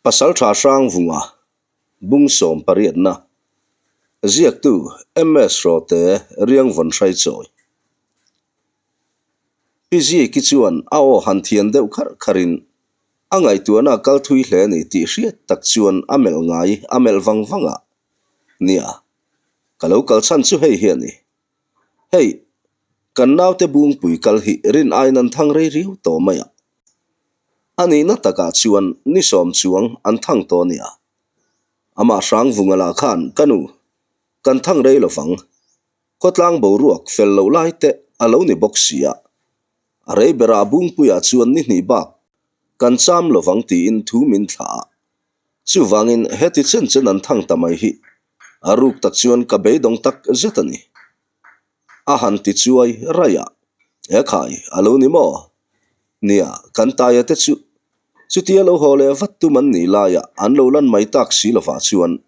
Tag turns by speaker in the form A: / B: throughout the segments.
A: Pasaltha Hrangvunga, Bungsawm pariatna, Ziaktu MS Hrawte Riangvawn Hraichawi. Pi Ziki chuan a aw han thian deuh kharh kharhin a ngaihtuahna a kal thui hle a ni tih hriat tak chuan a melh ngai a melh vang vang a, Nia, ka lo kal chhan chu hei hi a ni. Hei, kan naute Bungpui kal hi rin aiin an thang rei riau tawh mai a. A nihna takah chuan ni sawm chuang an thang tawh a nia. Amah Hrangvunga lah khan, Ka nu, kan thang rei lo vang. Khawtlang boruak fel loh lai te a lo ni bawk si a. A rei berah Bungpuiah chuan ni hnih bak kan cham lo vang tiin thu min thlah a. Chuvangin heti chen chen an thang ta mai hi a ruk tak chuan ka beidawng tak zet a ni. A han ti chuai raih a, He khai a lo ni maw? Nia, kan taia te chu chutia lo haw leh vat tum an nih laiah an lo lan mai tak si lovah chuan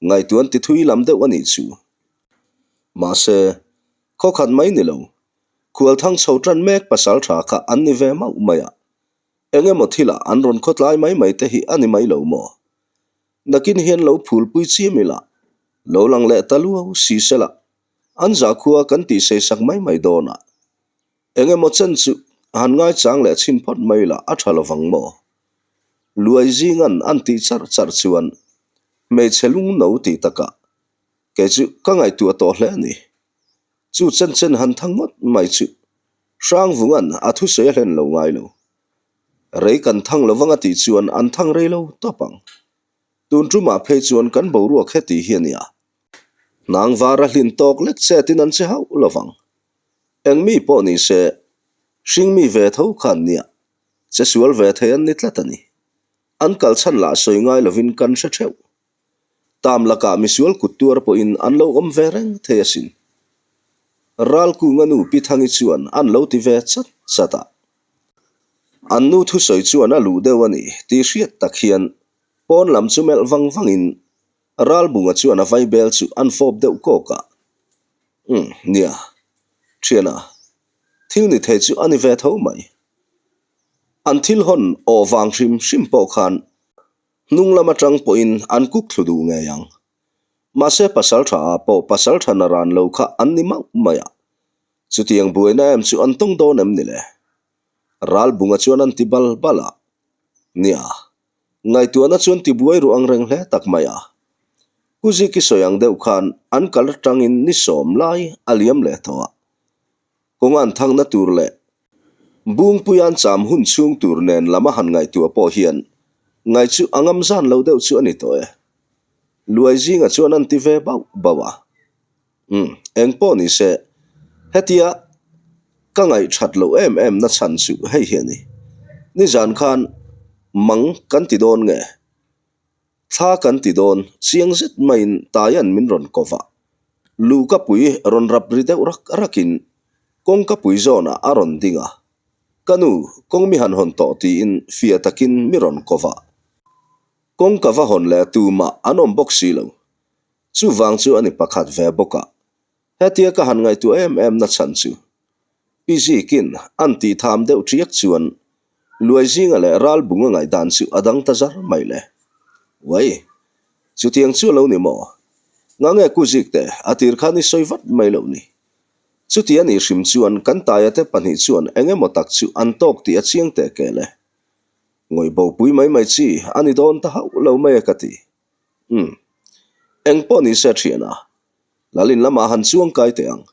A: ngaihtuah an ti thui lam deuh a nih chu. Mahse, khaw khat mai ni lo, khualthang chho tan mek pasal tha kha an ni ve mauh mai a, Eng emaw thilah an rawn khawtlai mai mai te hi a ni mai lo maw? Nakin hian lo phulpui chiam ila, lo lang leh ta luau si sela, an zahkhua kan tih sei sak mai mai dawn a. Eng emaw chen chu han ngaichang leh chhin phawt mai ila a tha lovang maw? Luai zingan an tih charh charh chuan hmeichhe lungno tih takah kei chu ka ngaihtuah tawh hle a ni. Chu chen chen han thang ngawt mai chu Hrangvunga'n a thusawi a hlen lo ngai lo. Rei kan thang lo vang a tih chuan an thang rei lo tawp ang. Tun tumah phei chuan kan boruak heti hi a nia. Hnang var a hlin tawk lek chetin an che hauh lo vang. Eng mi pawh ni se, hring mi ve tho khan nia, che sual ve thei an ni tlat a ni. An kal chhan lah sawi ngai lovin kan hre theuh. Tam lakah misual kut tuar pawhin an lo awm ve reng thei asin. Ralkunga nu Pi Thangi chuan an lo ti ve chat chat a. An nu thusawi chuan a luh deuh a ni tih hriat tak hian pawn lam chu melh vang vangin Ralbunga chuan a vaibel chu an fawp deuh kawk a. Umm, nia, thiana, thil ni thei chu a ni ve tho mai. An thil hawn awh vang hrim hrim pawh khan Hnung lam atang pawhin an kuk thlu duh ngei ang. Mahse pasal tha ah pawh pasal tha na ran lo kha an ni mauh mai a. Chutiang buaina em chu an tawng dawn em ni le? Ralbunga chuan an ti bal bal a. Nia, ngaihtuahna chuan ti buai ruh ang reng hle tak mai a. Pu Ziki sawi ang deuh khan an kal atangin ni sawm lai a liam leh tawh a. Kawngan thangna tur leh Bungpuia'n cham hun chhung tur nen lam a han ngaihtuah pawh hian ngaih chu a ngam zan lo deuh chu a ni tawh e. Luai zinga chuan an ti ve bauh bauh a. Umm, eng pawh ni se, hetia ka ngaih that loh em em na chhan chu hei hi a ni. Nizan khan mang kan ti dawn nge? Thla kan ti dawn, chiang zet maiin Taia'n min rawn ko vah. Luhkapui rawn rap ri deuh rak rakin kawngkapui zawnah a rawn ding a. Ka nu, kawng mi han hawn tawh tiin fiah takin mi rawn ko vah. Kawngka va hawn leh tumah an awm bawk si lo. Chuvang chu a ni pakhat ve bawk a. Hetia ka han ngaihtuah em em na chhan chu Pi Zikin an tih tham deuh ṭiak chuan Luai zinga leh Ralbunga ngaihdan chu a dang ta zar mai le. Uai, chutiang chu a lo ni maw? Ngange Ku Zikte, a tir khan i sawi vat mai lo ni. Chuti a nih hrim chuan kan taia te pahnih chuan eng emaw tak chu an tawk tih a chiang teh kel e. Ngawih bopui mai mai chi a ni dawn ta hauh lo mai e ka ti. Umm, eng pawh ni se thiana, Lalin lamah han chuang kai teh ang.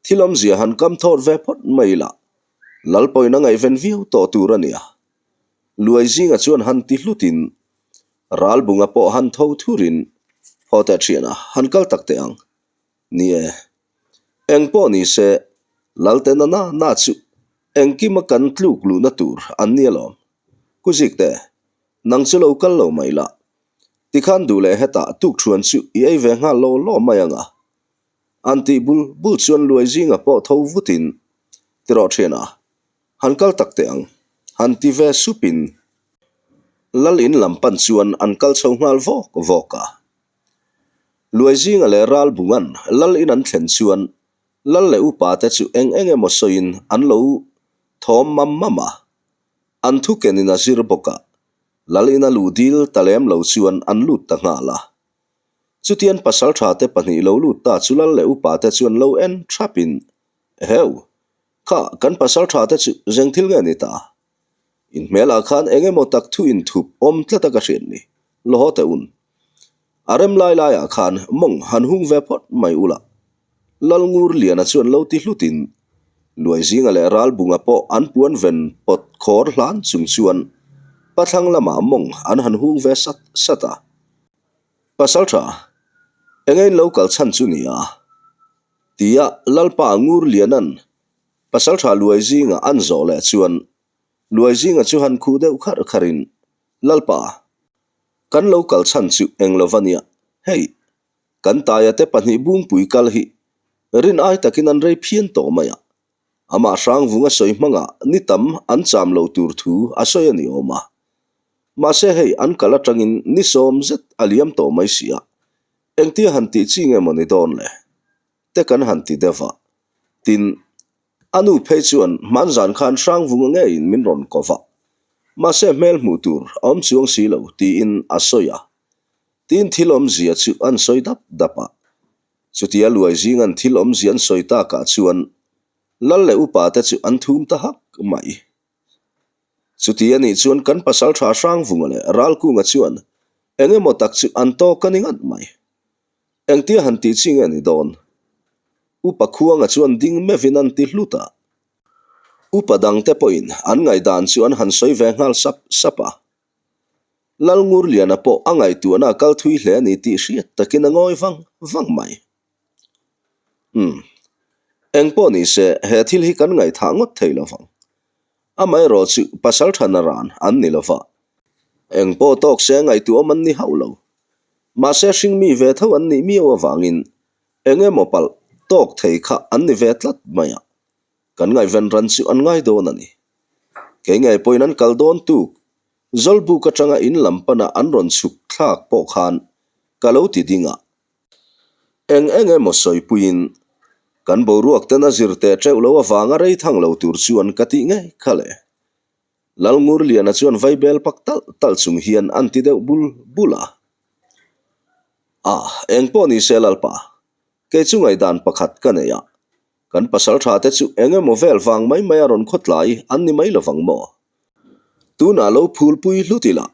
A: Thil awmzia han kam thawt ve phawt mai ila, Lal pawhin a ngaihven viau tawh tur a nia. Luai zinga chuan han ti hlutin, Ralbunga pawh han tho thurin, Haw teh thiana, han kal tak teh ang. Ni e, eng pawh ni se, Lalte na na na chu engkima kan tluk luhna tur an ni alawm. Kuzikte, nang chu lo kal lo mai la, Tikhan duh leh hetah tukṭhuan chu i ei ve nghal law law mai ang a. An tih bul bul chuan luai zinga pawh tho vutin, Ti rawh ṭhian a, han kal tak teh ang, han ti ve supin Lal in lam pan chuan an kal chho nghal vawk vawk a. Luai zinga leh ral bungan Lal in an thlen chuan Lal leh upa te chu eng eng emaw sawiin an lo thawm mam mam a, an thu kenin a zir bawk a. Lal ina luh dil ta lem lo chuan an lut ta nghal a. Chutian pasaltha te pahnih lo lut ta chu lal leh upa te chuan lo en thapin, Eheu! Kha kan pasaltha te chu zeng thil nge ni ta? In hmelah khan eng emaw tak thu inthup awm tlat a ka hriat ni, law teh un. A rem lai laiah khan mawng han hung ve phawt mai ula. Lalngurliana chuan lo ti hlutin Luaizinga leh Ralbunga pawh an puan ven pawt khawr hlan chung chuan pathlang lamah mawng an han hung ve sat sat a. Pasaltha, eng in lo kal chhan chu ni a? Tia Lalpa Ngurliana'n Pasaltha Luaizinga an zawh leh chuan Luaizinga chu han khuh deuh kharh kharhin, Lalpa, kan lo kal chhan chu eng lova nia, hei, Kan taia te pahnih bungpui kal hi rin ai takin an rei phian tawh mai a, amah Hrangvunga sawi hmangah ni tam an cham lo tur thu a sawi a ni awm a. Mahse hei an kal atangin ni sawm zet a liam tawh mai si a, engtia han tih chi nge maw ni dawn le? Te kan han ti deuh a. Tin, a nu phei chuan hmanzan khan Hrangvunga ngeiin min rawn ko va, mahse hmel hmuh tur a awm chuang si lo tiin a sawi a. Tin thil awmzia chu an sawi dap dap a. Chutia luai zing an thil awmzia an sawi takah chuan Lal leh upa te chu an thum ta hak mai. Chuti a nih chuan kan pasaltha Hrangvunga leh Ralkunga chuan eng emaw tak chu an tawk a ni ngat mai. Engtia han tih chi nge ni dawn? Upa Khuanga chuan ding meuhin an ti hlut a. Upa dangte pawhin an ngaihdan chu an han sawi ve nghal sap sap a. Lalngurliana pawh a ngaihtuahna a kal thui hle a ni tih hriat takin a ngawi vang vang mai. Umm. Eng pawh ni se, he thil hi kan ngaihthah ngawt thei lo vang. Amaherawh chu pasal thana ran an ni lo va. Eng pawh tawk se ngaihtuahawm an ni hauh lo. Mahse hringmi ve tho an nih miau avangin eng emaw palh tawk thei kha an ni ve tlat mai a. Kan ngaihven ran chu an ngai dawn a ni. Kei ngei pawhin an kal dawn tuk. Zawlbuk atanga in lam pana an rawn chhuk thlak pawh khan ka lo ti ding a. Eng eng emaw sawipuiin kan boruak ten a zir teh teuh lo avanga rei thang lo tur chuan ka tih ngei kha le. Lalngurliana chuan vaibel pak talh talh chung hian an ti deuh bul bul a. A, eng pawh ni se Lalpa, kei chu ngaihdan pakhat ka nei a. Kan pasal tha te chu eng emaw vel vang mai mai a rawn khawtlai an ni mai lovang maw? Tunah lo phulpui hlut ila,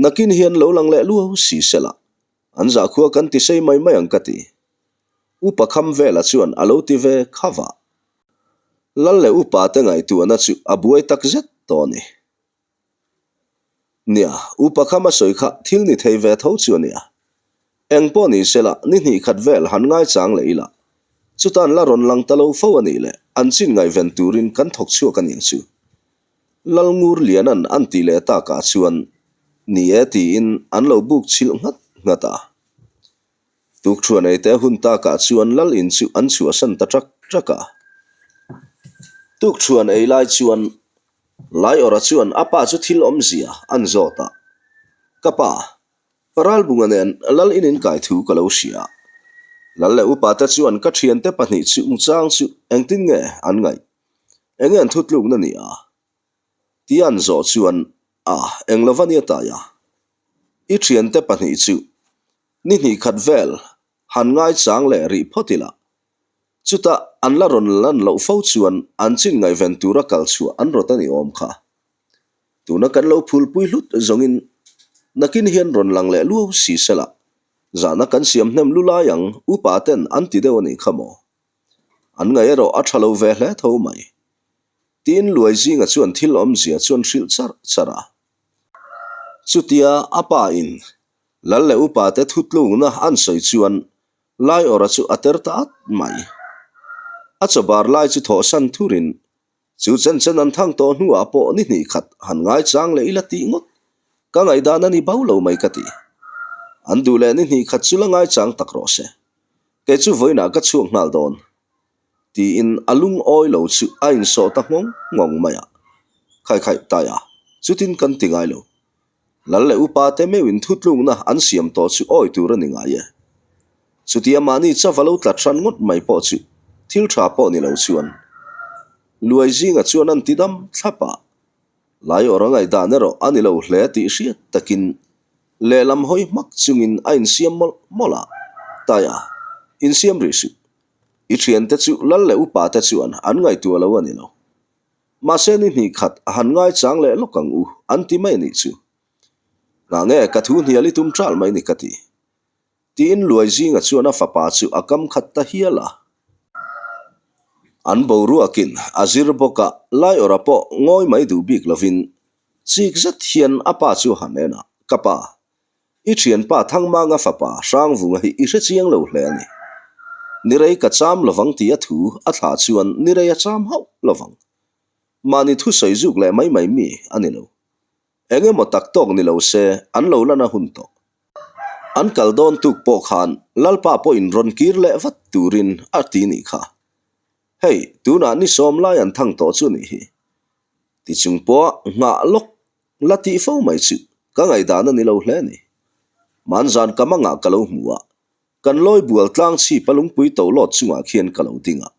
A: nakin hian lo lang leh luau si sela, an zahkhua kan ti sei mai mai ang ka ti. Upa kham vela chuan a lo ti ve kha vah. Lal leh upa te ngaihtuahna chu a buai tak zet tawh a ni. Nia, upa kham a sawi kha thil ni thei ve tho chu a nia. Eng pawh ni sela, ni hnih khat vel han ngaichang leh ila. Chutan la rawn lang ta lo fo a nih leh an chin ngaihven turin kan thawk chhuak a nih chu. Lalngur Lianan an tih leh takah chuan ni e tiin an lo buk chhilh nghat nghat a. Tukṭhuan eite hun takah chuan lal in chu an chhuahsan ta ṭak ṭak a. Tukṭhuan ei lai chuan Laiawrha chuan a pa chu thil awmzia an zawt a, Ka pa, Ralbunga nen lal in inkai thu ka lo hria. Lal leh upa te chuan ka thiante pahnih chu chang chu engtin nge an ngaih? Enge an thutlukna ni a? Tia an zawh chuan, A, eng lova nia tai a? I thiante pahnih chu ni hnih khat vel han ngaichang leh rih phawt ila. Chutah an la rawn lan loh fo chuan an chin ngaihven tura kal chhuah an rawt a ni awm kha. Tuna kan lo phulpui hlut zawngin nakin hian rawn lang leh luau si sela, zahna kan siam hnem lu lai ang upa ten an ti deuh a nih kha maw? An ngaih erawh a tha lo ve hle tho mai. Tiin Luai zinga chuan thil awmzia chuan hrilh char char a. Chutia a pa in Lal leh upa te thutlukna an sawi chuan Laiawrha chu a ter ta at mai. A chawbar lai chu thawhsan thurin chu chen chen an thang tawh hnuah pawh ni hnih khat han ngaichang leh ila tih ngawt ka ngaihdan a ni bo lo mai ka ti. An duh leh ni hnih khat chu la ngaichang tak rawh se. Kei chu vawiinah ka chhuak nghal dawn. Tiin a lungawi lo chu a insawh ta nghawng nghawng mai a. Khai khaih tai a, chutin kan ti ngai lo. Lal leh upa te meuhin thutlukna an siam tawh chu awi tur a ni ngai e. Chutia mahni chava lo tlat hran ngawt mai pawh chu thil tha pawh ni lo chuan Luai zinga chuan an ti dam thlap a. Laiawrh a ngaihdan erawh a ni lo hle tih hriat takin lehlam hawi hmak chungin a insiam mawlh mawlh a, Taia, insiam rih suh. I thiante chu lal leh upa te chuan an ngaihtuah lo a ni lo. Mahse ni hnih khat a han ngaichang leh lawk ang u an ti mai a nih chu. Ngah nge ka thu hnial i tum ṭal mai ni ka ti. Tiin Luai zinga chuan a fapa chu a kam khat ta hial a. An boruakin a zir bawk a, Laiawrha pawh ngawi mai duh bik lovin chik zet hian a pa chu a han en a, Ka pa, i thianpa Thangmanga fapa Hrangvunga hi i hre chiang lo hle a ni. Nirei ka cham lovang tih a thu a thlah chuan nirei a cham hauh lovang. Mahni thusawi zuk leh mai mai mi a ni lo. Eng emaw tak tawk ni lo se an lo lan a hun tawh. An kal dawn tuk pawh khan Lalpa pawhin rawn kir leh vat turin a ti nih kha. Hei, tunah ni sawm lai an thang tawh chu nih hi. Ti chung pawha nghah lawk la tih fo mai chu ka ngaihdan a ni lo hle ni. Manzan ka mangah ka lo hmu a, kan lawi bual tlang chhip a lungpui to lawt chungah khian ka lo ding a.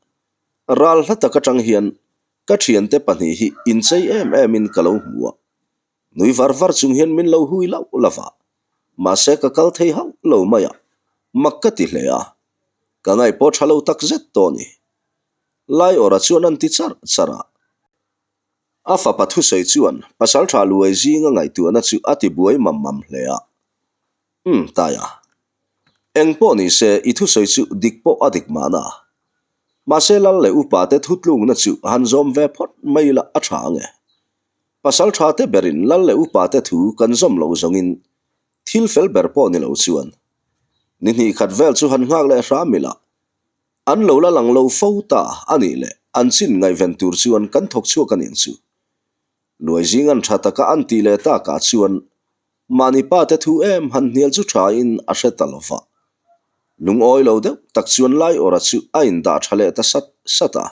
A: Ral hla tak atang hian Ka thiante pahnih hi inchei em em in ka lo hmu a, nui var var chung hian min lo hui lauh lauh a, mahse ka kal thei hauh lo mai a, mak ka ti hle a, ka ngaih pawh tha lo tak zet tawh a ni. Laiawrha chuan an ti charh charh a, a fapa thusawi chuan pasaltha luai zinga ngaihtuahna chu a ti buai mam mam hle a. Umm Taia, eng pawh ni se i thusawi chu dik pawh a dik mahna. Mahse lal leh upa te thutlukna chu han zawm ve phawt mai ila a tha ange. Pasal tha te berin lal leh upa te thu kan zawm lo zawngin thil fel ber pawh ni lo chuan ni hnih khat vel chu han nghak leh hram ila an lo la lang lo fo ta a nih leh an chin ngaihven tur chuan kan thawk chhuak a niang chu. Luai zing an tha taka an tih leh takah chuan Mahni pa te thu em han hnial chu tha in a hre ta lo va. Lungawi lo deuh tak chuan Laiawrha chu a indah tha leh ta sat sat a.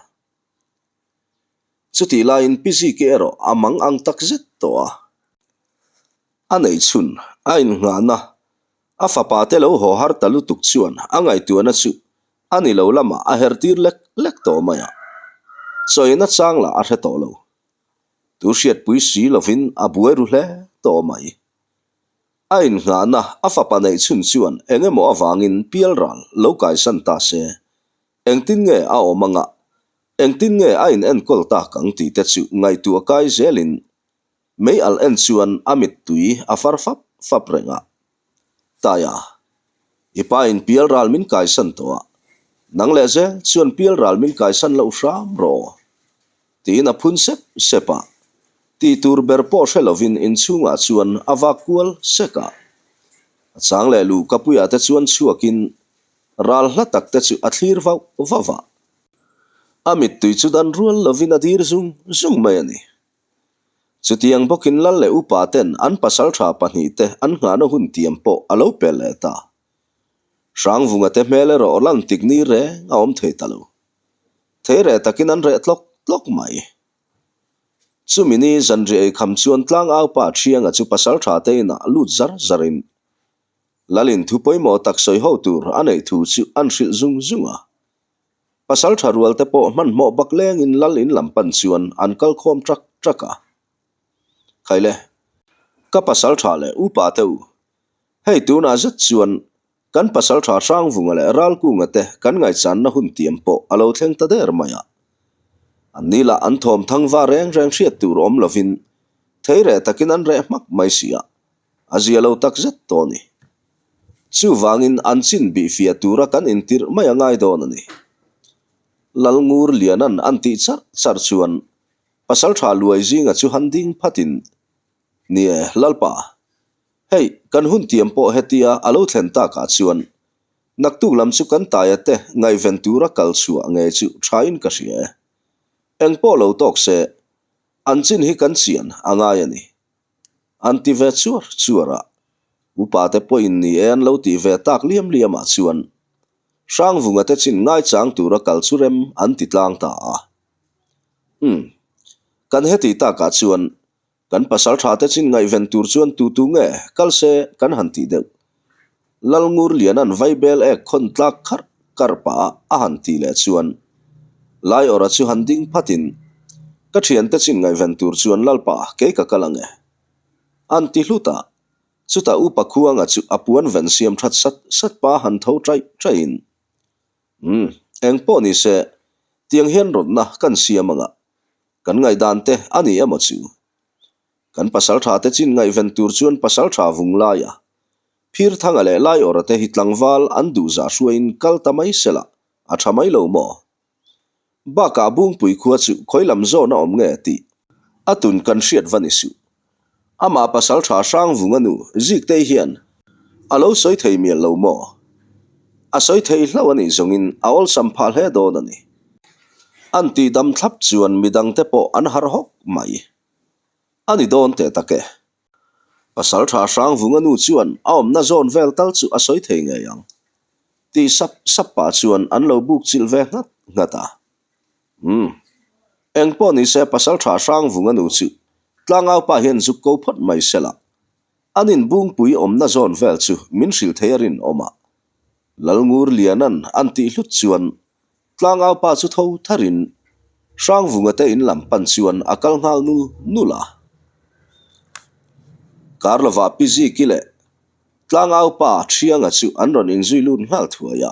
A: Chutih laiin Pi Ziki erawh a mang ang tak zet tawh a. A nei chhun, a innghahna, a fapa te lo haw har ta lutuk chuan a ngaihtuahna chu a ni lo lamah a her tir lek lek tawh mai a. Chawina chang lah a hre tawh lo. Tu hriatpui si lovin a buai ru hle tawh mai. A innghahna a fapa neih chhun chuan eng emaw avangin pialral lo kaisan ta se, engtin nge a awm anga, engtin nge a inenkawl tak ang tih te chu ngaihtuah kai zelin mei alh en chuan a mittui a far fap fap reng a. Taia, i pa in pialral min kaisan tawh a, nang leh zel chuan pialral min kaisan loh hram rawh aw. Tiin a phun sep sep a, tih tur ber pawh hre lovin inchhungah chuan a vak kual sek a. A chang leh luh kapuiah te chuan chhuakin ral hla tak te chu a thlir vauh vauh a. A mittui chu dan rual lovin a dir zung zung mai a ni. Chutiang bawkin lal leh upa ten an pasaltha pahnihte an nghahna hun tiam pawh a lo pel leh ta. Hrangvunga te hmel erawh lan tik ni reng a awm thei ta lo. Thei reh takin an reh tlawk tlawk mai. Chumi ni zanriah ei kham chuan tlangaupa Thianga chu pasaltha te inah lut zar zarin Lalin thu pawimawh tak sawi ho tur a neih thu chu an hrilh zung zung a. Pasaltha rual te pawh hmanhmawh bak lengin Lal in lam pan chuan an kal khawm ṭak ṭak a. Khaile, ka pasaltha leh upa te u, hei tunah zet chuan Kan pasaltha Hrangvunga leh Ralkunga te kan ngaihchanna hun tiam pawh a lo thleng ta der mai a. An ni lah an thawm thang va reng reng hriat tur awm lovin thei reh takin an reh hmak mai si a, a zia lo tak zet tawh a ni. Chuvangin an chin bih fiah tura kan intirh mai a ngai dawn a ni. Lalngur Lianan an tih charh charh chuan pasaltha Luai zinga chu han ding phatin, Ni e, Lalpa, Hei, kan hun tiam pawh hetia a lo thlen takah chuan naktuk lam chu kan taia te ngaihven tura kal chhuah nge chu thain ka hria e. Eng pawh lo tawk se, an chin hi kan chian a ngai a ni. An ti ve chuar chuar a, upa te pawhin ni e an lo tih ve tak liam liamah chuan Hrangvunga te chin ngaichang tura kal chu rem an ti tlang ta a. Umm, kan heti takah chuan Kan pasal tha te chin ngaihven tur chuan tu tu nge kal se kan han tih deuh. Lalngur Lianan vaibel ek khawn tlak kharh karh pah a a han tih leh chuan Laiawrha chu han ding phatin. Ka thiante chin ngaihven tur chuan Lalpa kei ka kal ang e. An ti hlut a, chutah Upa Khuanga chu a puan ven siam that sat sat pa han tho chaih chaihin, Umm, eng pawh ni se, tiang hian rawtna kan siam ang a, kan ngaihdan te a ni emaw chu? Kan pasaltha te chin ngaihven tur chuan pasaltha vung laia Phirthanga leh Laiawra te hi tlangval an duhzah hruaiin kal ta mai sela a tha mai lo maw? Bakah Bungpui khua chu khawi lam zawn a awm nge tih a tun kan hriat va ni suh. Amah pasal tha Hrangvunga nu Ziktei hian a lo sawi thei mial lo maw? A sawi thei hlauh a nih zawngin a awlsam phah hle dawn a ni. An tih dam thlap chuan midangte pawh an harh hawk mai. A ni dawn teh tak e. Pasal tha Hrangvunga nu chuan a awmna zawn vel tal chu a sawi thei ngei ang. Tih sap sap pah chuan an lo buk chilh ve nghat nghat a. Umm. Eng pawh ni se pasal tha Hrangvunga nu chu tlangau pa hian zuk ko phawt mai se la. An inbungpui awmna zawn vel chu min hrilh thei a rinawm a. Lalngur Lianan an tih hlut chuan Tlangau pa chu tho tharin Hrangvunga te in lam pan chuan a kal nghal nul nul a. Kar lovah Pi Ziki leh Tlangau pa Thianga chu an rawn inzui lut nghal thuai a.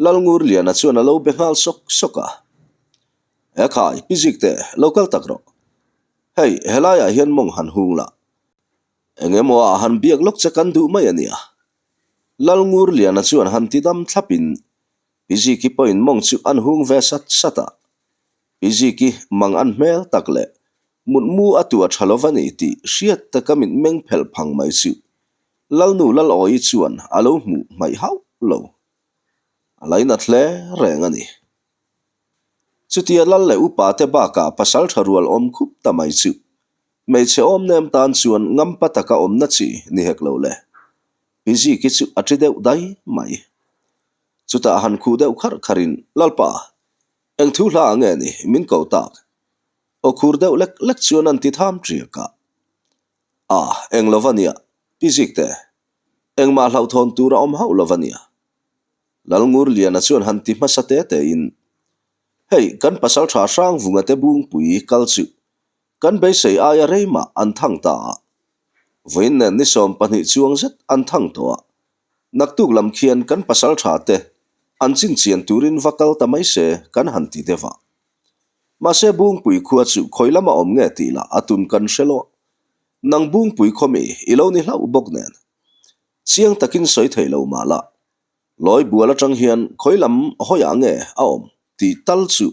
A: Lalngurliana chuan a lo be nghal sawk sawk a. Ekhai, Pi Zikte, lo kal tak rawh. Hei, helaiah hian mawng han hung la. Eng emaw ah han biak lawk che kan duh mai a nia. Lalngurliana chuan han ti dam thlapin Pi Ziki pawhin mawng chu an hung ve sat sat a. Pi Ziki mang an hmel tak leh mutmu a tua tha lo va ni tih hriat taka mitmeng phelh phang mai chu Lalnu Lalawi chuan a lo hmuh hmaih hauh lo. A lainat hle reng a ni. Chutia Lal leh upa te bakah pasal tha rual awm khup ta mai chu hmeichhe awm nem tan chuan ngampa taka awmna chi ni hek lo le. Pi Ziki chu a ṭi deuh dai mai. Chutah han khuh deuh kharh kharhin, Lalpa, eng thu hla nge ni min ko tak? Aw khur deuh lek lek chuan an ti tham ṭiak a. A, eng lo va nia, Pi Zikte, engmah hlauhthawn tur a awm hauh lo va nia. Lalngurliana chuan han ti hmasa te tein, Hei, kan pasalṭha Hrangvunga te Bungpui kal chu Kan beisei aia rei mah an thang ta a, vawiin nen ni 20 chuang zet an thang tawh a, naktuk lam khian kan pasal tha te an chinchian turin va kal ta mai se kan han ti deuh a. Mahse Bungpui khua chu khawi lama awm nge tih lah a tun kan hre lo. Nang Bungpui khaw mi i lo ni hlauh bawk nen. Chiang takin sawi thei lo mah lah. Lawi bual atang hian khawi lam hawiah nge a awm tih tal chu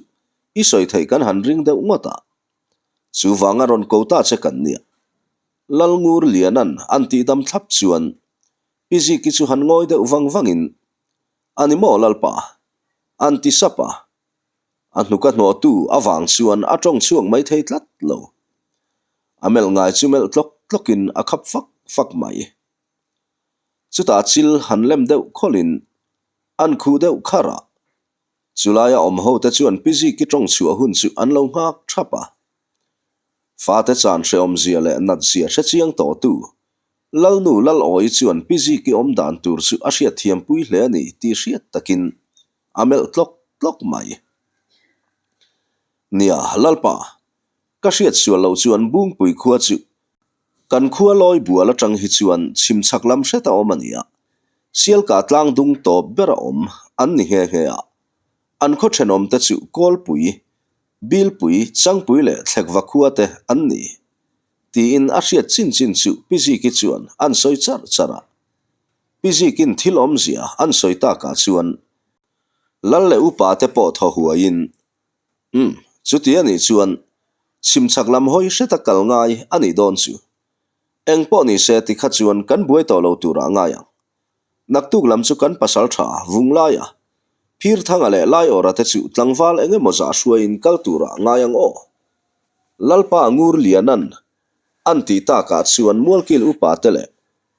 A: i sawi theih kan han ring deuh ngawt a. Chuvanga rawn ko ta che kan nia. Lalngur Lianan an tih dam thlap chuan Pi Ziki chu han ngawi deuh vang vangin, A ni maw Lalpa? An ti sap a. A hnuka hnawhtu avang chuan a tawng chhuak mai thei tlat lo. A melh ngai chu melh tlawk tlawkin a khap fak fak mai. Chutah chil han lem deuh khawlhin an khuh deuh kharh a. Chulaia awm hote chuan Pi Ziki tawng chhuah hun chu an lo nghak thap a. Fate chan hrehawmzia leh natzia hre chiang tawhtu Lalnu Lalawi chuan Pi Ziki awm dan tur chu a hriatthiampui hle a ni tih hriat takin a melh tlawk tlawk mai. Nia, Lalpa, ka hriat sual loh chuan Bungpui khua chu Kan khua lawi bual atang hi chuan chhim chhak lam hret a awm a ni a, Sialka tlang dung tawp ber a awm an ni nghe nghe a. An khaw thenawmte chu Kawlpui, Bilpui, Changpui leh Thlekva khua te an ni, tiin a hriat chin chin chu Pi Ziki chuan an sawi charh charh a. Pi Zikin thil awmzia an sawi takah chuan Lal leh upa te pawh thaw huaiin Umm, chuti a nih chuan chhimchhak lam hawi hreta kal ngai a nih dawn chu. Eng pawh ni se tikha chuan kan buai tawh lo turah ngai ang. Naktuk lam chu kan pasal tha vung laia Phirthanga leh Laiawra te chu tlangval eng emaw zah hruaiin kal turah ngai ang aw. Lalpa Ngurlianan an tih takah chuan Mualkil upa te leh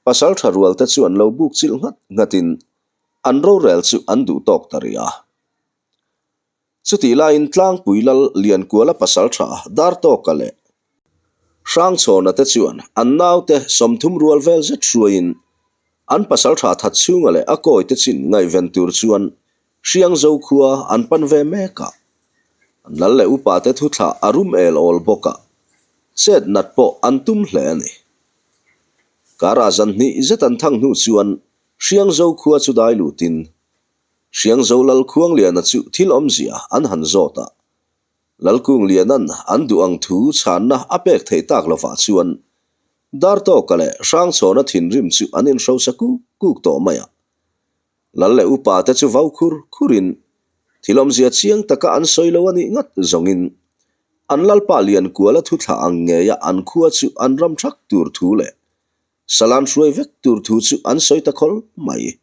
A: pasal tha rual te chuan lo buk chilh nghat nghatin an rorel chu an duh tawk ta rih a. Chutih laiin Tlangpui Lal Liankuala pasal tha Dartawka leh Hrangchhawna te chuan an naute 30 rual vel zet hruaiin an pasal tha that chhunga leh a kawi te chin ngaihven tur chuan Hriangzo khua an pan ve mek a. An lal leh upate thuthlah a rum el awl bawk a, chet nat pawh an tum hle a ni. Karah zan hnih zet an thang hnu chuan Hriangzo khua chu dai lutin Hriangzo Lal Khuangliana chu thil awmzia an han zawt a. Lal Kungliana'n an duh ang thu chhanna a pek theih tak lovah chuan Dartawka leh Hrangchhawna thinrim chu an inhrosa kuk kuk tawh mai a. Lal leh upa te chu vau khur khurin thil awmzia chiang taka an sawi lo a nih ngat zawngin an Lalpa Liankuala thuthlah ang ngeia an khua chu an ram thak tur thu leh Salan hruai vek tur thu chu an sawi ta khawl mai.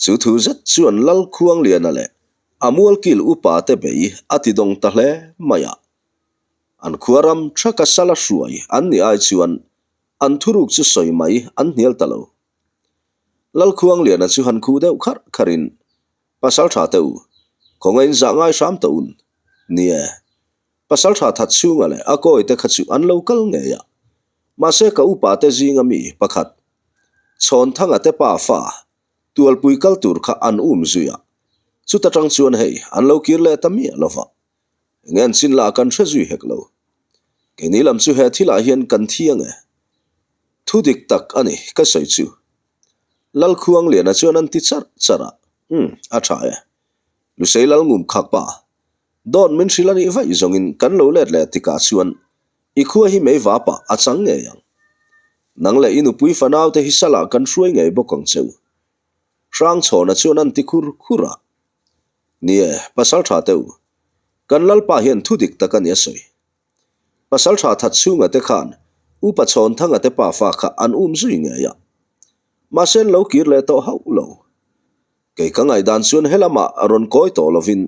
A: Chu thu zet chuan Lal Khuangliana leh a mualkil upa te bei a ti dawng ta hle mai a. An khua ram thaka sala hruai an nih ai chuan an thuruk chu sawi mai an hnial ta lo. Lal Khuangliana chu han khuh deuh kharh kharhin, Pasal tha teh u, khawngaih in zah ngai hram tawh un. Ni e, Pasal tha that chhunga leh a kawi te kha chu an lo kal ngei a. Mahse ka upa te zinga mi pakhat, Chhawnthanga te pa fa, Tualpui kal tur kha an um zui a. Chuta tang chuan hei an lo kir leh ta miah lo va. Enge an chin lah kan hre zui hek lo. Keini lam chu he thilah hian kan thi ange. Thu dik tak a ni ka sawi chu. Lalkhuangliana chuan an ti charh charh a, Umm, a tha e. Lusei Lalngum khak pa, Dawt min hrilh a nih vaih zawngin kan lo let leh tikah chuan i khua hi mei vapah a chang ngei ang. Nang leh i nupui fanaute hi salah kan hruai ngei bawk ang che u. Hrangchhawna chuan an ti khur khur a. Ni e, pasal tha teh u. Kan Lalpa hian thu dik tak a ni a sawi. Pasal tha that chhunga te khan Upa Chhawnthanga te pafa kha an um zui ngei a. Mahse an lo kir leh tawh hauh lo. Kei ka ngaihdan chuan helamah rawn kawi tawh lovin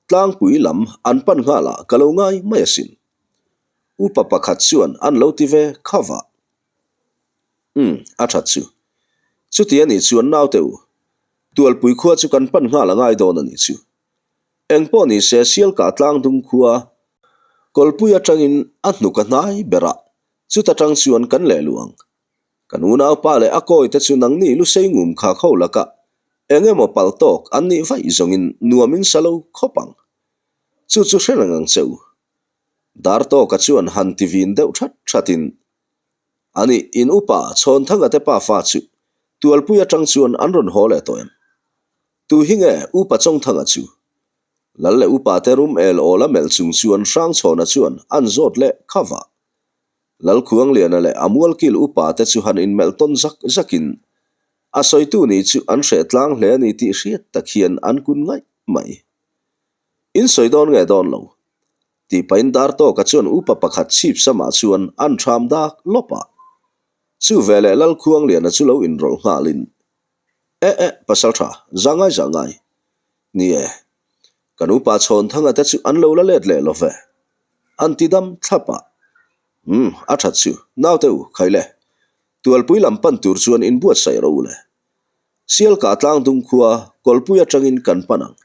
A: tlangpui lam an pan nghal ah ka lo ngai mai asin. Upa pakhat chuan an lo ti ve kha vah. Umm, a that chu. Chuti anih chuan naute u, Tualpui khua chu kan pan nghal a ngai dawn anih chu. Engpawh ni se Sialkah tlangdung khua Kawlpui atangin a hnuk a hnai berah chuta tang chuan kan leh luh ang. Kan unaupa leh a kawite chu nangni lusei ngum kha kho lakah eng emaw pal tawk an nih vaih zawngin nuam in sa lo khawp ang. Chu chu hre reng ang che u. Dartawka chuan han ti vin deuh that thatin, Ani, in upa Chhawnthanga te pafa chu Tualpui atang chuan an rawn haw leh tawh em? Tu hi nge Upa Chawngthanga chu? Lal leh upa te rum el awl a melh chung chuan Hrangchhawna chuan an zawt leh kha vah. Lalkhuangliana leh a mualkil upa te chu han inmelh tawn zak zakin a sawitu ni chu an hreh tlang hle a ni tih hriat tak hian an kun ngaih mai. In sawi dawn nge dawn lo? Tih pahin Dartawka chuan upa pakhat chhip samah chuan an ṭham dak lawp a. Chu veleh Lalkhuangliana chu lo inrawlh nghalin, Eh eh, pasal tha, za ngai za ngai. Ni e, kan upa Chhawnthanga te chu an lo la let leh lo ve. An ti dam thlap a. Umm, a that chu, naute u, khai le. Tualpui lam pan tur chuan inbuatsaih rawh u le. Sialkah tlangdung khua Kawlpui atangin kan pan ang.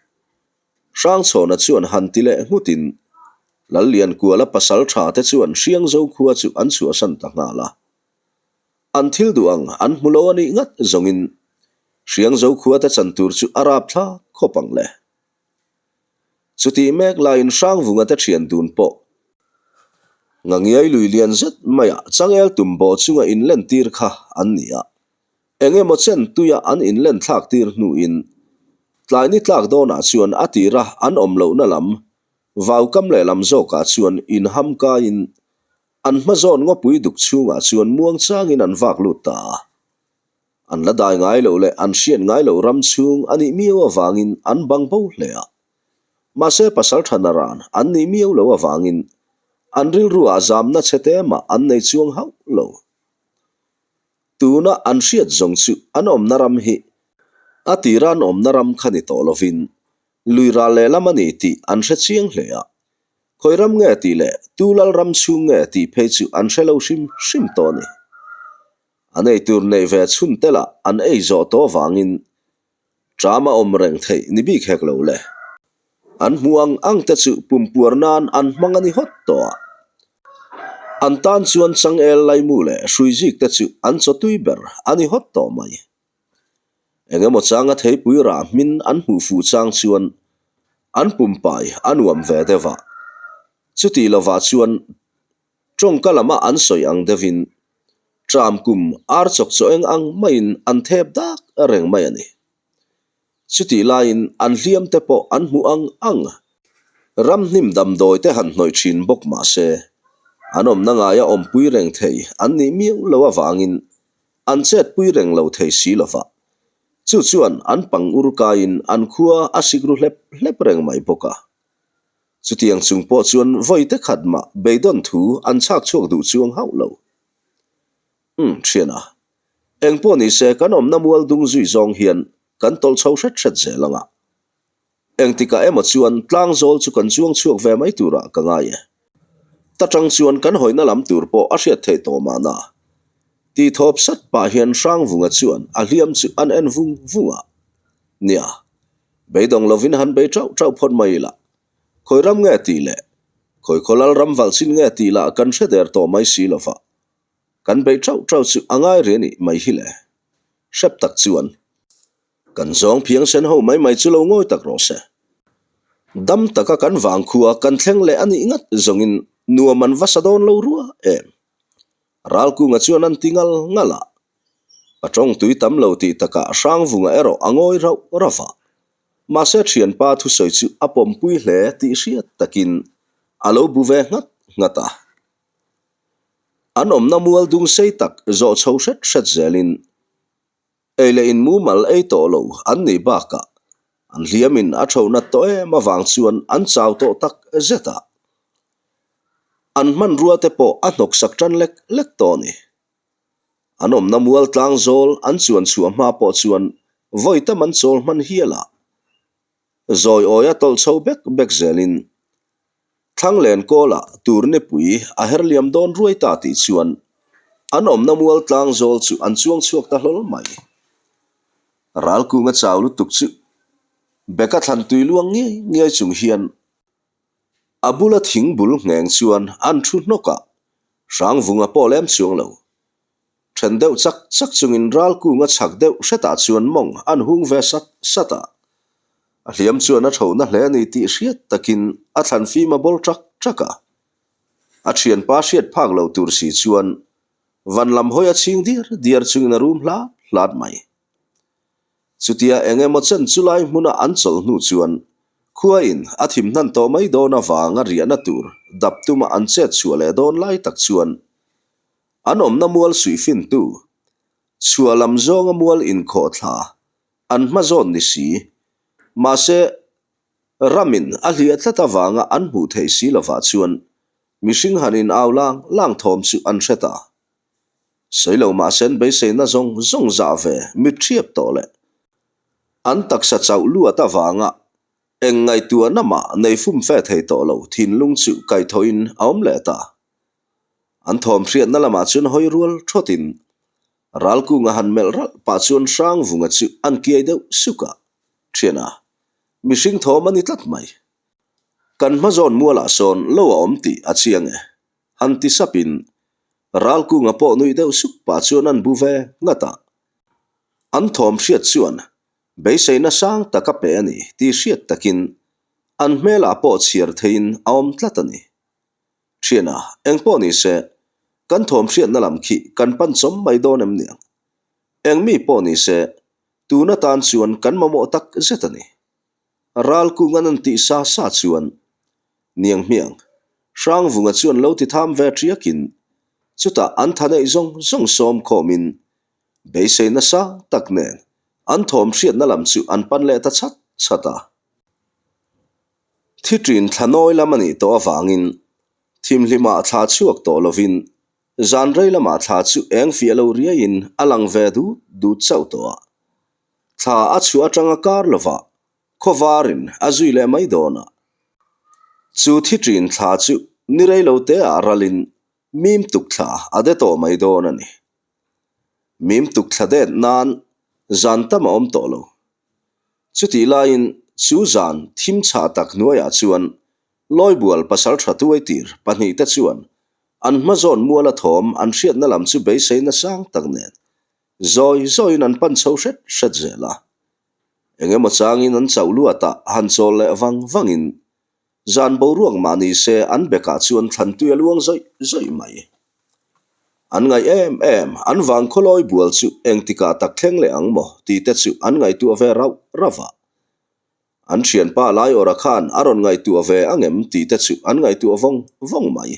A: Hrangchhawna chuan han ti leh nghutin Lalliankuala pasal tha te chuan Hriangzo khua chu an chhuahsan ta nghal a. An thil duh ang an hmu lo a nih ngat zawngin Hriangzo khuate chan tur chu a rap thlak khawp ang le. Chutih mek laiin Hrangvunga te thian dun pawh Ngangiai lui lian zet maiah changel tum bawh chunga inlen tir kha an ni a. Eng emaw chen tuia an inlen thlak tir hnuin tlai ni tlak dawnah chuan a tira an awm lohna lam vaukam lehlam zawkah chuan inham kaiin An hma zawn ngawpui duk chhungah chuan muang changin an vak lut ta a. An la dai ngai loh leh an hriat ngai loh ram chhung a nih miau avangin an bang bo hle a. Mahse pasal tha naran an nih miau loh avangin an rilruah zamna chhe te mah an nei chuang hauh lo. Tuna an hriat zawng chu an awmna ram hi a tira an awmna ram kha ni tawh lovin lui ral lehlam a ni tih an hre chiang hle a. Khawi ram nge tih leh tu lal ram chhung nge tih phei chu an hre lo hrim hrim tawh a ni. An ei tur neih ve chhun te lah an ei zawh tawh avangin ṭam a awm reng theih ni bik hek lo le. An hmuh ang ang te chu pumpuar nan an hmang a ni hawt tawh a. An tan chuan changel laimu leh hruizik te chu an chawtui ber a ni hawt tawh mai. Eng emaw changa theipui rah hmin an hmuh fuh chang chuan. An pumpai a nuam ve deuh a. Chutih lovah chuan tawngka lama an sawi ang deuhin tram kum ar chawk chaw eng ang maiin an thep dak reng mai a ni. Chutih laiin an hliam te pawh an hmuh ang ang. Ramhnim damdawi te han hnawih thin bawk mah se, an awmna ngaia awmpui reng thei an nih miau lo avangin an chetpui reng lo thei si lo va. Chu chuan an pang ur kaiin an khua a sik ru hlep hlep reng mai bawk a. Chutiang chung pawh chuan vawi te khat mah beidawn thu an chhak chhuak duh chuang hauh lo. Umm, thiana. Eng pawh ni se kan awmna mual dung zui zawng hian kan tawlh chho hret hret zel ang a. Engtikah emaw chuan tlangzawl chu kan chuang chhuak ve mai turah ka ngai e. Ta tang chuan kan hawina lam tur pawh a hriat theih tawh mahna. Tih thawp sat pah hian Hrangvunga chuan a hliam chu an en vung vung a. Nia, beidawng lovin han bei tauh tauh phawt mai ila. Khawi ram nge tih leh khawi khaw lal ram valh chin nge tih lah kan hre der tawh mai si lova. Kan beih tauh tauh chu a ngai rih a nih mai hi le. Hrep tak chuan Kan zawng phiang sen ho mai mai chu lo ngawi tak rawh se. Dam taka kan vangkhua kan thleng leh a nih ngat zawngin nuam an va sa dawn lo rua em. Ralkunga chuan an ti ngal ngal a. A tawng tui tam lo tih takah Hrangvunga erawh a ngawi rauh rauh a. Mahse thianpa thusawi chu a pawmpui hle tih hriat takin a lo bu ve nghat nghat a. An awmna mual dung sei tak zawh chho hret hret zelin Ei leh in mumal ei tawh lo an nih bakah an hliamin a tho nat tawh em avang chuan an chau tawh tak zet a. An hmanrua te pawh a hnawksak tan lek lek tawh a ni. An awmna mual tlang zawl an chuan chhuah hma pawh chuan vawi tam an chawl hman hial a. Zawi awi a tawlh chho bek bek zelin Thlanglen kawlah tur nipui a her liam dawn ruai ta tih chuan an awmna mual tlang zawl chu an chuang chhuak ta hlawl mai. Ralkunga chau lutuk chu beka thlan tui luang ngiai ngiai chung hian a bula thing bul ngheng chuan an thu hnawk a, Hrangvunga pawh lem chuang lo. Then deuh chak chak chungin Ralkunga chhak deuh hretah chuan mawng an hung ve sat sat a. A hliam chuan a thona hle a ni tih hriat takin a thlan fim a bawl ṭak ṭak a. A thianpa hriat phak lo tur si chuan van lam hawi a chhing diar diar chungin a rum hlat hlat mai. Chutia eng emaw chen chu lai hmuna an chawlh hnu chuan khuain a thim hnan tawh mai dawn avanga riahna tur dap tuma an chet chhuah leh dawn lai tak chuan An awmna mual suihfintu, chhuah lam zawnga mual inkhawh thla an hma zawn ni si. Mahse, ramin a hliah tlat avanga an hmuh theih si lovah chuan mihring han in au lang lang thawm chu an hre ta. Sawi lo mahse an beiseina zawng zawng zah ve mit thiap tawh leh an taksa chauh luat avanga eng ngaihtuahna mah nei fumfe thei tawh lo thinlung chu kaihthawhin a awm leh ta. An thawm hriatna lamah chuan hawi rual thawtin Ralkunga han melh ralh pah chuan Hrangvunga chu an kiai deuh suk a, Thiana, mihring thawm a ni tlat mai. Kan hma zawn mualah sawn lo a awm tih a chiang e, han ti sapin Ralkunga pawh nuih deuh suk pah chuan an bu ve nghat a. An thawm hriat chuan beiseina sang tak a pe a ni tih hriat takin an hmelah pawh chhiar theiin a awm tlat a ni. Thiana, eng pawh ni se, kan thawm hriatna lam khi kan pan chawm mai dawn em niang? Eng mi pawh ni se, tun atan chuan kan mamawh tak zet a ni. Ral kung an an tih sa sa chuan, Niang hmiang, Hrangvunga chuan lo ti tham ve ṭiakin, chutah an tha neih zawng zawng sawm khawmin, beisei nasa tak nen an thawm hriatna lam chu an pan leh ta chat chat a. Thi ṭin thla nawi lam a nih tawh avangin thimhlimah thla chhuak tawh lovin zan rei lamah thla chu eng fiah lo riaiin a lang ve dut dut chauh tawh a. Thla a chhuah atanga kar lovah khawvarin a zui leh mai dawn a. Chu thi ṭin thla chu ni rei lo teah ralin mim tuk thla a de tawh mai dawn a ni. Mim tuk thla det nan zan tam a awm tawh lo. Chutih laiin chu zan thim chhah tak hnuaiah chuan Lawibual pasal tha tuaitir pahnihte chuan an hma zawn muala thawm an hriatna lam chu beiseina sang tak nen zawi zawiin an pan chho hret hret zel a. Eng emaw changin an chauh luatah han chawl leh vang vangin zan boruak mah ni se an bekah chuan thlantui a luang zawih zawih mai. An ngaih em em, an vang khawlawi bual chu engtikah tak thleng leh ang maw tih te chu an ngaihtuah ve rauh rauh a. An thianpa Laiawra khan a rawn ngaihtuah ve ang em tih te chu an ngaihtuah vawng vawng mai.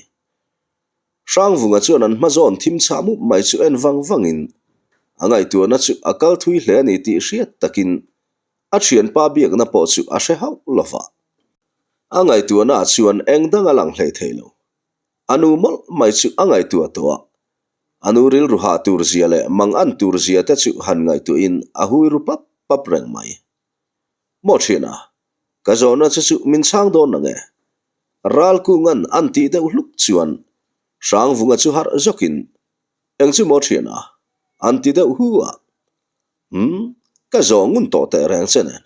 A: Hrangvunga chuan an hma zawn thim chhah mup mai chu en vang vangin a ngaihtuahna chu a kal thui hle a ni tih hriat takin a thianpa biakna pawh chu a hre hauh lo va. A ngaihtuahna ah chuan eng dang a lang hlei thei lo. A nu mawlh mai chu a ngaihtuah tawh a, a nu rilru hah tur zia leh mang an tur zia te chu han ngaihtuahin a hui ru pap pap reng mai. Maw thiana, ka zawhna che chu min chhang dawn na nge? Ralkungan an tih deuh hluk chuan Hrangvunga chu harh zawkin, Eng chu maw thiana? an ti deuh hu a. Umm, ka zawh ngun tawh teh reng che nen,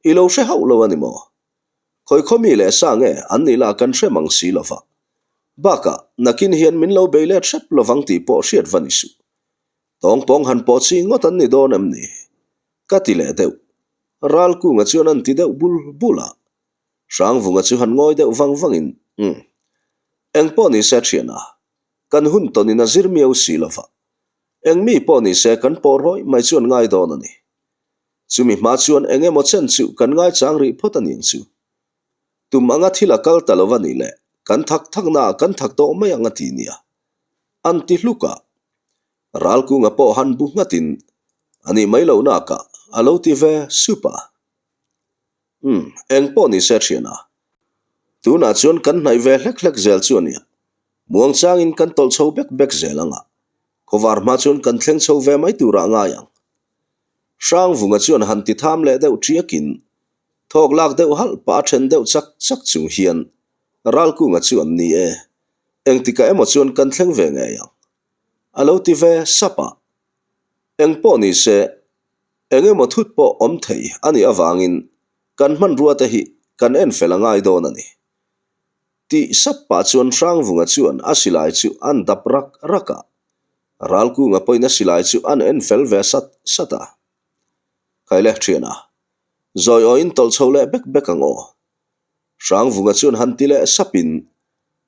A: i lo hre hauh lo a ni maw? Khawi khaw mi leh sa nge an nih lah kan hre mang si lo va. Bakah, nakin hian min lo bei let hrep lovang tih pawh hriat va ni suh. Tawngpawng han pawh chi ngawt an ni dawn em ni? Ka ti leh deuh. Ralkunga chuan an ti deuh bul bul a. Hrangvunga chu han ngawi deuh vang vangin, Umm. Eng pawh ni se thiana, kan hun tawnin a zir miau si lo va. Eng mi pawh ni se kan pawh rawih mai chuan ngai dawn a ni. Chumi hma chuan eng emaw chen chu kan ngaichang rih phawt a ni ang chu. Tum anga thil a kal ta lo va nih leh kan thak thaknaah kan thak tawh mai ang a ti nia. An ti hluk a. Ralkunga pawh han bu nghatin a nih mai loh nakah a lo ti ve sup a. Umm, eng pawh ni se thiana. Tunah chuan kan hnaih ve hlek hlek zel chu a nia. Muangchangin kan tawlh chho bek bek zel ang a. Khawvar hma chuan kan thleng chho ve mai turah ngai ang. Hrangvunga chuan han ti tham leh deuh ṭiakin thawk lak deuh halh pah a then deuh chak chak chung hian Ralkunga chu an ni e, engtikah emaw chuan kan thleng ve ngei ang. A lo ti ve sap a. Eng pawh ni se, eng emaw thut pawh awm thei a nih avangin kan hmanrua te hi kan en fel a ngai dawn a ni. Tih sap pah chuan Hrangvunga chuan a silai chu an dap rak rak a. Ralkunga pawhin a silai chu an en fel ve sat sat a. Khaile thiana, zawi awiin tawlh chho leh bek bek ang aw. Hrangvunga chuan han ti leh sapin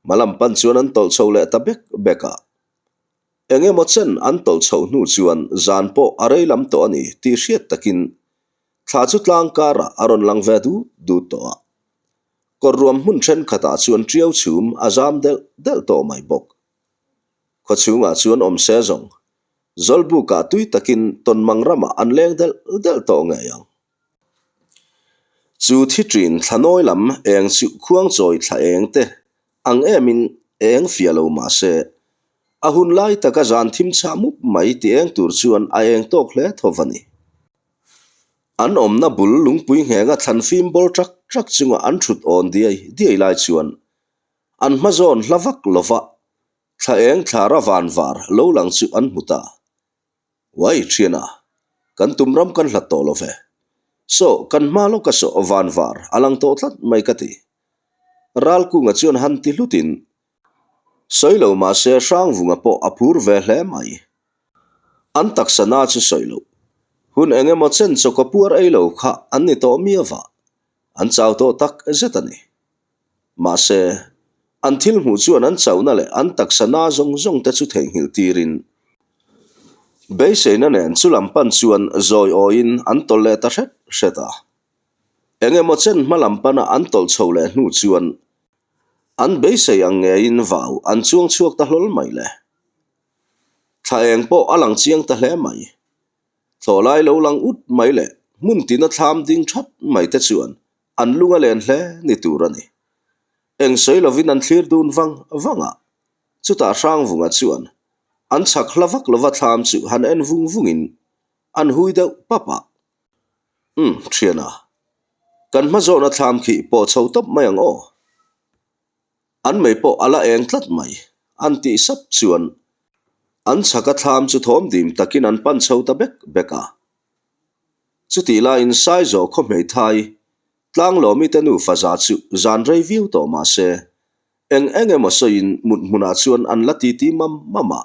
A: hmalam pan chuan an tawlh chho leh ta bek bek a. Eng emaw chen an tawlh chhoh hnu chuan zan pawh a rei lam tawh a ni tih hriat takin thla chu tlang karah a rawn lang ve dut dut tawh a. Kawr ruam hmun thenkhatah chuan tiau chhum a zam delh delh tawh mai bawk. Khaw chhungah chuan awm se zawng, Zawlbukah tui takin Tawnmang ramah an leng delh delh tawh ngei ang. Chu thi ṭin thla nawi lam eng chu khuangchawi thla eng te ang emin eng fiah lo mah se, a hun lai taka zan thim chhah mup mai ti eng tur chuan a eng tawk hle tho va ni. An awmna bul lungpui nghenga thlan fim bawl ṭak ṭak chunga an ṭhut awn diai diai lai chuan an hma zawn hla vak lova thla eng thlara van var lo lang chu an hmu ta. Uai thiana, kan tum ram kan hlat tawh lo ve. Saw, kan hma lawka saw van var a lang tawh tlat mai ka ti. Ralkunga chuan han ti hlutin sawi lo mahse Hrangvunga pawh a phur ve hle mai. An taksa na chu sawi loh. Hun eng emaw chen chawka puar ei lo kha an ni tawh miau a, an chau tawh tak zet a ni. Mahse, an thil hmuh chuan an chauhna leh an taksa na zawng zawng te chu theihnghilh tirin beiseina nen chu lam pan chuan zawi awiin an tawlh leh ta hret hret a. Eng emaw chen hma lam pana an tawlh chho leh hnu chuan an beisei ang ngeiin vau an chuang chhuak ta hlawl mai le. Thla eng pawh a lang chiang ta hle mai. Thlawhlai lo lang ut mai leh hmun tina thlam ding that mai te chuan an lung a len hle ni tur a ni. Eng sawi lovin an thlir dun vang vang a, chutah Hrangvunga chuan an chhak hla vak lova thlam chu han en vung vungin an hui deuh pap a. Umm, thiana, kan hma zawhna thlam khi pawh chho tawp mai ang aw. An mei pawh a la eng tlat mai, an tih sap chuan an chhaka thlam chu thawm dim takin an pan chho ta bek bek a. Chutih laiin Saizawh khaw hmeithai Tlanglawmi te nufa za chu zan rei viau tawh mah se, eng eng emaw sawiin mut hmunah chuan an la titi mam mam a.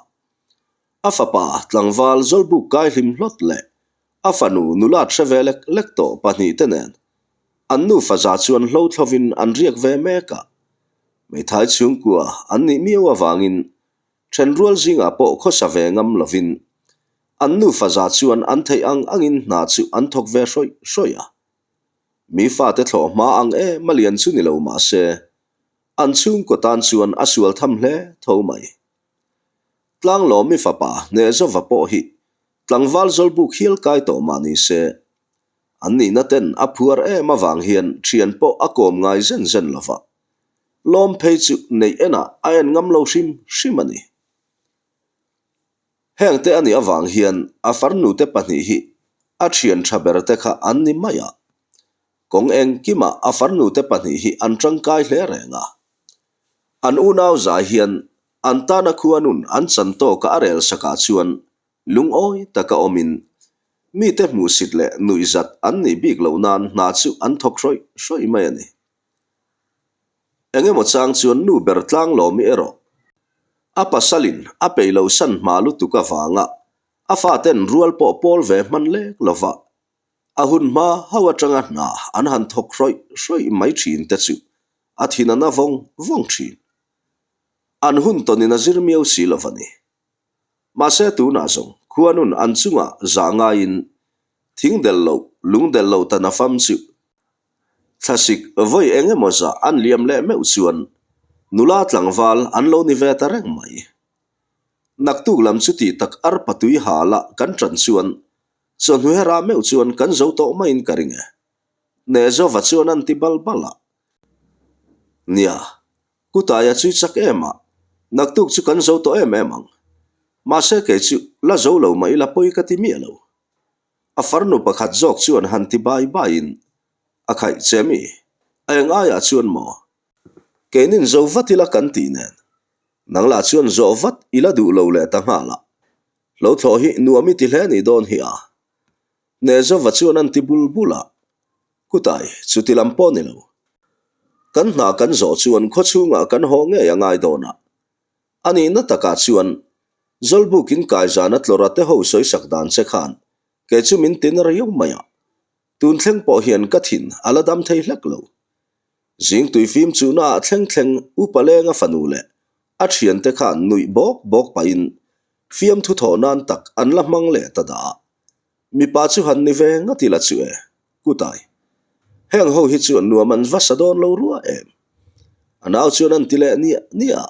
A: A fapa tlangval Zawlbuk kai hlim hlawt leh. A fanu nulat hre ve lek lek tawh pahnihte nen an nufa za chuan hlo thlovin an riak ve mek a. Hmeithai chhungkua an nih miau avangin thenrual zingah pawh khawsa ve ngam lovin an nufa za chuan an theih ang angin hna chu an thawk ve hrawih hrawih a. Mi fate thlawh hma ang em a lian chu ni lo mah se, an chhungkaw tan chuan a sual tham hle tho mai. Tlanglawmi fapa Hnehzova pawh hi tlangval zawlbuk hial kai tawh mah ni se, an nihna ten a phuar em avang hian thian pawh a kawm ngai zen zen lo va, lawm phei chu neih enah a en ngam lo hrim hrim a ni. Hengte a nih avang hian a farnute pahnih hi a thian tha berte kha an ni mai a, kawng engkimah a farnute pahnih hi an tangkai hle reng a. An unau zai hian an tana khuanun an chan tawka a rel sakah chuan lungawi taka awmin mite hmuhsit leh nuihzat an nih bik loh nan hna chu an thawk hrawih hrawih mai a ni. Engemaw chang chuan nu ber tlang lawmi erawh a pasalin a peih loh san hma lutuk avanga a faten rual pawh pawl ve hman lek lova A hun hma ho atanga hna an han thawk hrawih hrawih mai thin te chu a thin a na vawng vawng thin. An hun tawnin a zir miau si lo a ni. Mahse tunah zawng khuanun an chungah zah ngaiin thing del loh, lung del loh ta na fam chu thlasik vawi eng emaw zah an liam leh meuh chuan nula tlangval an lo ni ve ta reng mai. Naktuk lam chu tih tak arpa tui hala kan tan chuan Chawhnu hera meuh chuan kan zo tawh maiin ka ring e. Nehzova chuan an ti bal bal a. Nia, Kutaia chu i chak em a, naktuk chu kan zo tawh em em ang. Mahse kei chu la zo lo mah ila pawi ka ti miah lo. A farnu pakhat zawk chuan han ti bai baiin a khaih che mi? A eng aiah chuan maw? Keinin zo vat ila kan tih nen, nang lah chuan zawh vat ila duh lo leh ta nghal a. Lo thlawh hi nuam i ti hle nih dawn hi a. Hnehzova chuan an ti bul bul a, Kutai, chuti lam pawh ni lo. Kan hna kan zawh chuan khawchhungah kan haw ngei a ngai dawn a. A nihna takah chuan Zawlbukin kaizana tlawra te ho sawisak dan che khan kei chu min tin riau mai a. Tun thleng pawh hian ka thin a la dam thei hlek lo. Zing tui fim chuhna ah thleng thleng Upa Lenga fanu leh a thiante khan nuih bawk bawk pahin fiamthu thawh nan tak an la hmang leh ta dah a. Mipa chu han ni ve ngat ila chu e, Kutai. Heng ho hi chuan nuam an va sa dawn lo rua em. A nau chuan an ti leh niah niah a.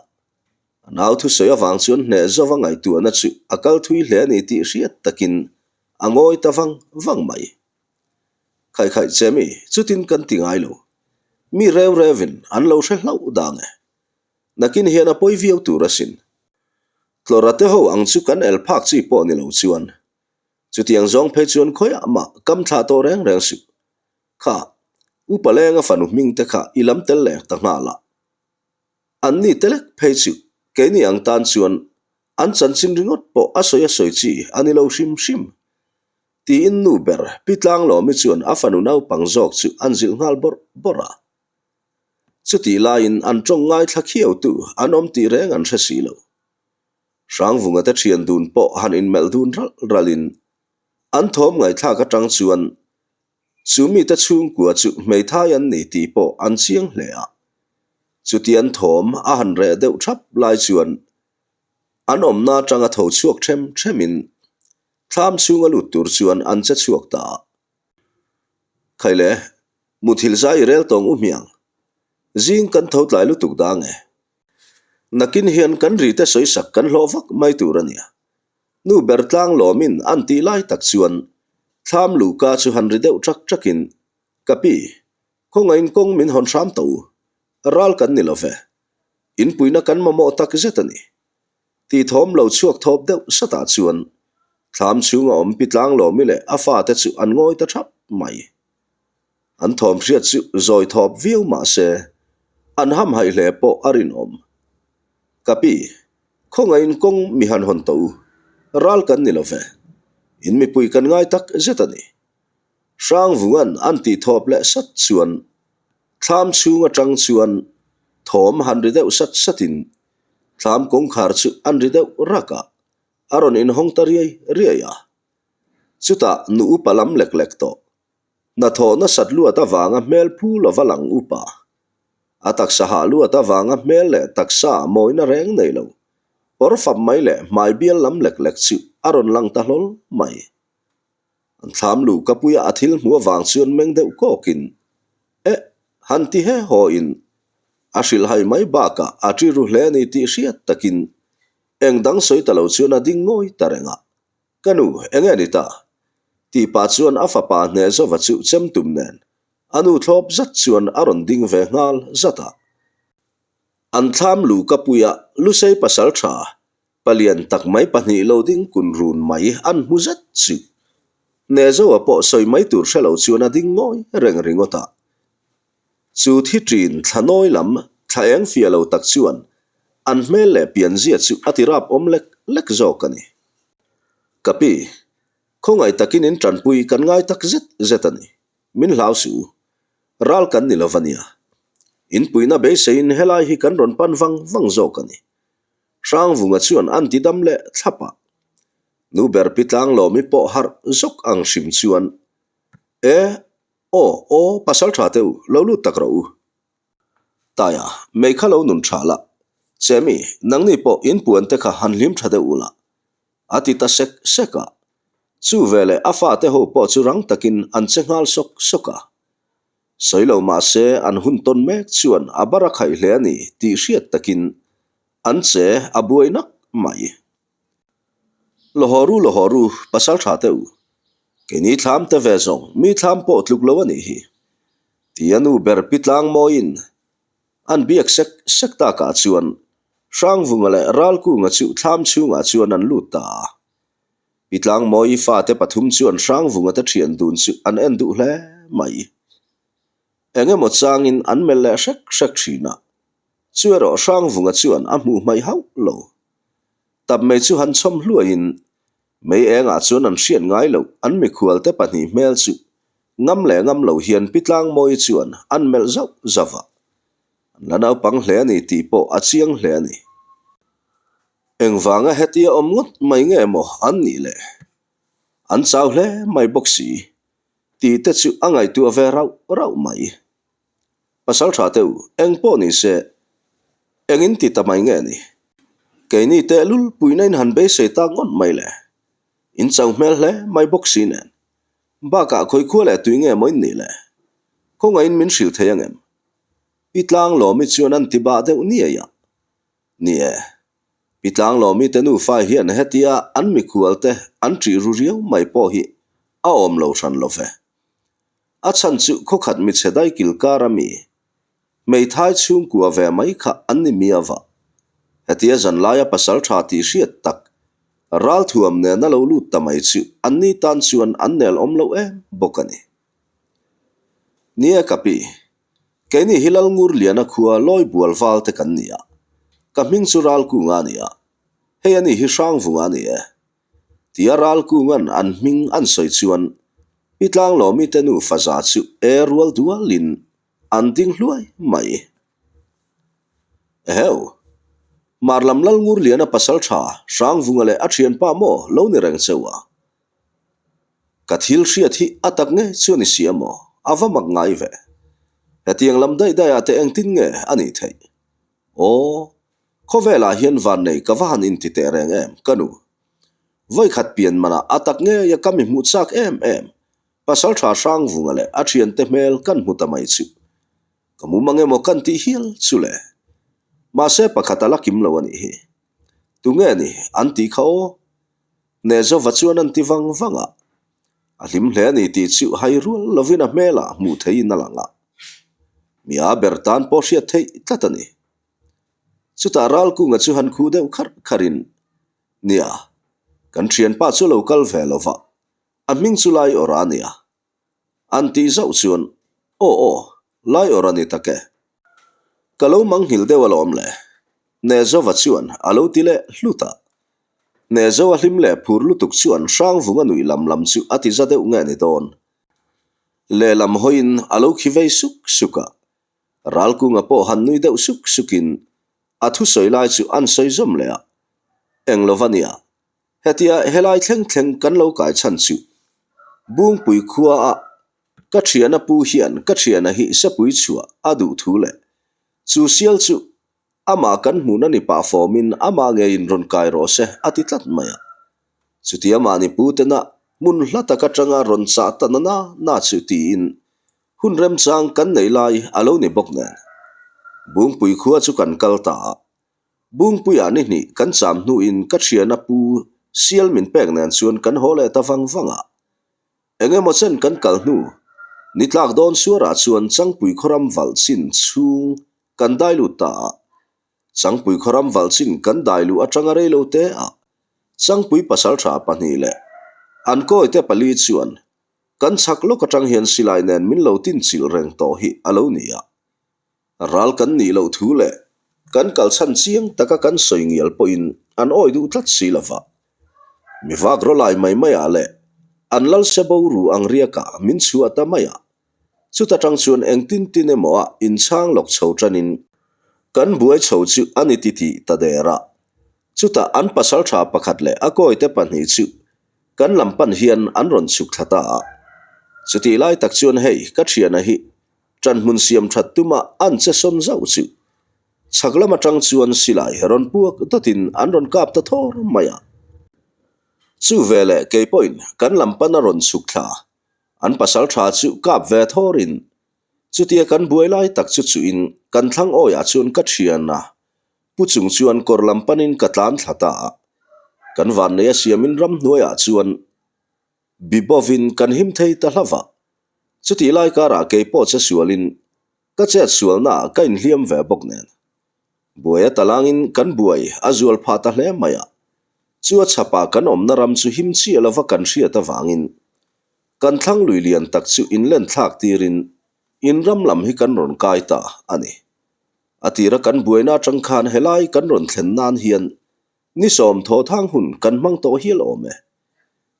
A: A nau thusawi avang chuan hneh zova ngaihtuahna chu a kal thui hle a ni tih hriat takin a ngawi ta vang vang mai. Khai khaih che mi, chutin kan ti ngai lo. Mi reu reuin an lo hre hlauh dang e. Nakin hian a pawi viau tur asin. Tlawra te ho ang chu kan el phak chi pawh ni lo chuan. Chutiang zawng phei chuan khawiah mah kam thlah tawh reng reng suh. Kha, Upa Lenga fanu hming te kha i lam tel leh ta nghal a. An ni te lek phei chu keini ang tan chuan an chanchin ringawt pawh a sawi a sawi chi a ni lo hrim hrim. Tiin nu ber Pi Tlanglawmi chuan a fanu naupang zawk chu an zilh nghal bawrh bawrh a. Chutih laiin an tawng ngaithla khiautu an awm tih reng an hre si lo. Hrangvunga te thian dun pawh han inmelh dun ralh ralhin an thawm ngaihthlak atang chuan chu mite chhungkua chu hmeithai an ni tih pawh an chiang hle a. Chuti an thawm a han reh deuh thap lai chuan an awmna atanga tho chhuak them themin Thlam chhunga lut tur chuan an che chhuak ta a. Khaile, muthilh zai i rel tawng u hmiang. Zing kan tho tlai lutuk dang e. Nakin hian kan ri te sawisak kan hlawh vak mai tur a nia. Nu ber tlang lawmin an tih lai tak chuan thlam luhka chu han ri deuh ṭak ṭakin, Ka pi, khawngaihin kawng min hawn hram tawh u. Ral kan ni lo ve. Inpuina kan mamawh tak zet a ni. Tih thawm lo chhuak thawp deuh satah chuan thlam chhunga awm Pi Tlanglawmi leh a fate chu an ngawi ta thap mai. An thawm hriat chu zawi thawp viau mah se an hamhaih hle pawh a rinawm. Ka pi, khawngaihin kawng mi han hawn tawh u, ral kan ni lo ve. In mipui kan ngai tak zet a ni. Hrangvunga'n an tih thawp leh sat chuan thlam chhung atang chuan thawm han ri deuh sat satin Thlam kawngkhar chu an ri deuh rak a, a rawn inhawng ta riai riai a. Chutah nu upa lam lek lek tawh. Hnathawh nasat luat avanga hmel phu lova lang upa. A taksa hah luat avanga hmel leh taksa mawina reng nei lo. Pawr fap mai leh hmai bial lam lek lek chu a rawn lang ta hlawl mai. An thlam luh ka puia a thil hmuh avang chuan meng deuh kawkin, Eh, han ti he haw in a hrilhhai mai bakah a ṭi ru hle a ni tih hriat takin eng dang sawi ta lo chuan a ding ngawi ta reng a. Ka nu, eng nge ni ta? Tih pah chuan a fapa hneh zova chu chem tum nen a nu thlawp zat chuan a rawn ding ve nghal zat a. An thlam luh ka puia Lusei pasal tha Palian tak mai pahnih lo ding kun run mai an hmu zet chu. Hnehzoa pawh sawi mai tur hre lo chuan a ding ngawi reng ringawt a. Chu thi ṭin thla nawi lam thla eng fiah lo tak chuan an hmel leh pianzia chu a ti rap awm lek lek zawk a ni. Ka pi, khawngaih takin in ṭanpui kan ngai tak zet zet a ni. Min hlau suh u. Ral kan ni lo va nia. Inpuina beiseiin helai hi kan rawn pan vang vang zawk a ni. Hrangvunga chuan an ti dam leh thlap a. Nu ber pi Tlanglawmi pawh harh zawk ang hrim chuan, E, aw, aw, pasal tha teh u, lo lut tak rawh u. Taia, mei kha lo nun tha la. Chemi, nangni pawh in puan te kha han hlim tha deuh u la. A ti ta sek sek a. Chu veleh a fate ho pawh chu rang takin an che nghal sawk sawk a. Sawi lo mah se an hun tawn mek chuan a bar a khaih hle a ni tih hriat takin an che a buai nak mai. Lawhawru lawhawru pasal tha teh u. Keini thlam te ve zawng mi thlam pawh tluk lo a nih hi. Ti a nu ber pi tlang mawiin an biak sek sek takah chuan Hrangvunga leh Ralkunga chu thlam chhungah chuan an lut ta a. Pi Tlangmawi fate pathum chuan Hrangvunga te thian dun chu an en duh hle mai. Eng emaw changin an melh leh hrek hrek thin a, chu erawh Hrangvunga chuan a hmuh hmaih hauh lo. Tap mai chu han chhawm hluaiin mei engah chuan an hriat ngai loh an mikhualte pahnih hmel chu ngam leh ngam lo hian Pi Tlangmawi chuan an melh zauh zauh a. An la naupang hle a ni tih pawh a chiang hle a ni. Engvanga hetia awm ngawt mai nge maw an nih le? An chau hle mai bawk si tih te chu a ngaihtuah ve rauh rauh mai. Pasal tha teh u, eng pawh ni se, engin ti ta mai nge ni? Keini tehlul puihna in han beisei tak ngawt mai le? In chau hmel hle mai bawk si nen. Bakah khawikhua leh tui nge maw in nih le? Khawngaihin min hrilh thei angem? Pi Tlanglawmi chuan an ti bah deuh niai a. Ni e, Pi Tlanglawmi te nufa hian hetia an mikhual te an ṭih ru riau mai pawh hi a awm lo hran lo ve. A chhan chu khawkhat michhe daikil kar ami, hmeithai chhungkua ve mai kha an ni miau a. Hetia zanlaia pasal ṭha tih hriat tak, ralthuam nena lo lut ta mai chu anni tan chuan an nel awm lo em bawk a ni. Ni e ka pi, Keini hi Lalngurliana khua Lawi Bual val te kan ni a, ka hming chu Ralkunga a ni a, hei a ni hi Hrangvunga a ni e. Tia Ralkunga'n an hming an sawi chuan Pi Tlanglawmi te nu Faza chu e rual dualin an ding hluai mai. Eheu! Hmar lam Lalngurliana pasal tha Hrangvunga leh a thianpa maw lo ni reng cheu a? Ka thil hriat hi a tak nge chu a ni si a maw? A va mak ngai ve. Hetiang lam daih daih ah te engtin nge a nih theih? Aw, khawvelah hian vannei ka va han inti teh reng em, ka nu. Vawikhat pian manah a tak ngei a ka mi hmuh chak em em, Pasal tha Hrangvunga leh a thiante hmel kan hmu ta mai chu. Ka mu mang emaw kan tih hial chu le. Mahse pakhat a la kim lo a nih hi. Tunge ni an tih kha aw? Hnehzova chuan an ti vang vang a, a hlim hle a ni tih chu hai rual lovin a hmelah hmuh theihin a lang a, mi a ber tan pawh hriat theih tlat a ni. Chutah Ralkunga chu han khuh deuh kharh kharhin, Nia, kan thianpa chu lo kal ve lova, a hming chu Lai Awrh a nia. An tih zauh chuan, Aw aw, lai awrh a ni tak e. Ka lo manghilh deuh alawm le. Hnehzova chuan a lo ti leh hlut a. Hnehzoa hlim leh phur lutuk chuan Hrangvunga nuih lam lam chu a ti za deuh nge ni dawn. Lehlam hawiin a lo khi vei suk suk a. Ralkunga pawh han nui deuh suk sukin a thusawi lai chu an sawi zawm leh a. Eng lova nia, Hetia helai thleng thleng kan lo kai chhan chu. Bungpui khua a ka thiana pu hian ka thiana hi sepui chhuah a duh thu leh chu sial chu amah kan hmuhna ni pah fawmin amah ngeiin rawn kai rawh se a ti tlat mai a. Chutia mahni pu tena hmun hla tak atanga rawn chah ta na na na chu tiin hun remchang kan nei lai a lo ni bawk nen. Bungpui khua chu kan kal ta a. Bungpuiah ni hnih kan cham hnuin ka thiana pu sial min pek nen chuan kan haw leh ta vang vang a. Eng emaw chen kan kal hnu, ni tlak dawn suarah chuan Changpui khawram valh chin chhung kan dai lut ta a. Changpui khawram valh chin kan dai luh atanga rei lo te a, Changpui pasaltha pahnih leh an kawite pali chuan kan chhak lawk atang hian silai nen min lo tinchilh reng tawh hi a lo ni a. Ral kan nih loh thu leh kan kalchhan chiang taka kan sawi ngial pawhin an awi duh tlat si lova. Mi vak rawlai mai maiah leh an lal se bo ru ang riakah min chhuah ta mai a. Chuta tang chuan engtin tin emaw ah inchhang lawk chho tanin kan buai chho chu a ni ti tih ta der a. Chutah an pasaltha pakhat leh a kawite pahnih chu kan lam pan hian an rawn chhuk thla ta a. Chutih lai tak chuan hei ka thiana hi Ṭanhmun siam ṭhat tuma an che sawn zauh chu chhak lam aṭang chuan silai rawn puak dawtin an rawn kap ta thawr mai a. Chu veleh kei pawhin kan lam pana rawn chhuk thla an pasal ṭha chu kap ve thawrin chutia kan buai lai tak chu chuhin kan thlang awiah chuan ka ṭhian a, pu chung chuan kawr lam panin ka tlan thla ta a. Kan vannei a siamin ramhnuaiah chuan Bibovin kan him thei ta hlava. Chutih lai karah kei pawh che sualin ka chet sualnaah ka inhliam ve bawk nen. Buai a talangin kan buai a zual phah ta hle mai a. Chu a chhapah kan awmna ram chu him chiah lova kan hriat avangin kan thlang lui lian tak chu inlen thlak tirin in ram lam hi kan rawn kai ta a ni. A tira kan buaina atang khan helai kan rawn thlen nan hian Ni sawm thaw thang hun kan hmang tawh hial awm e.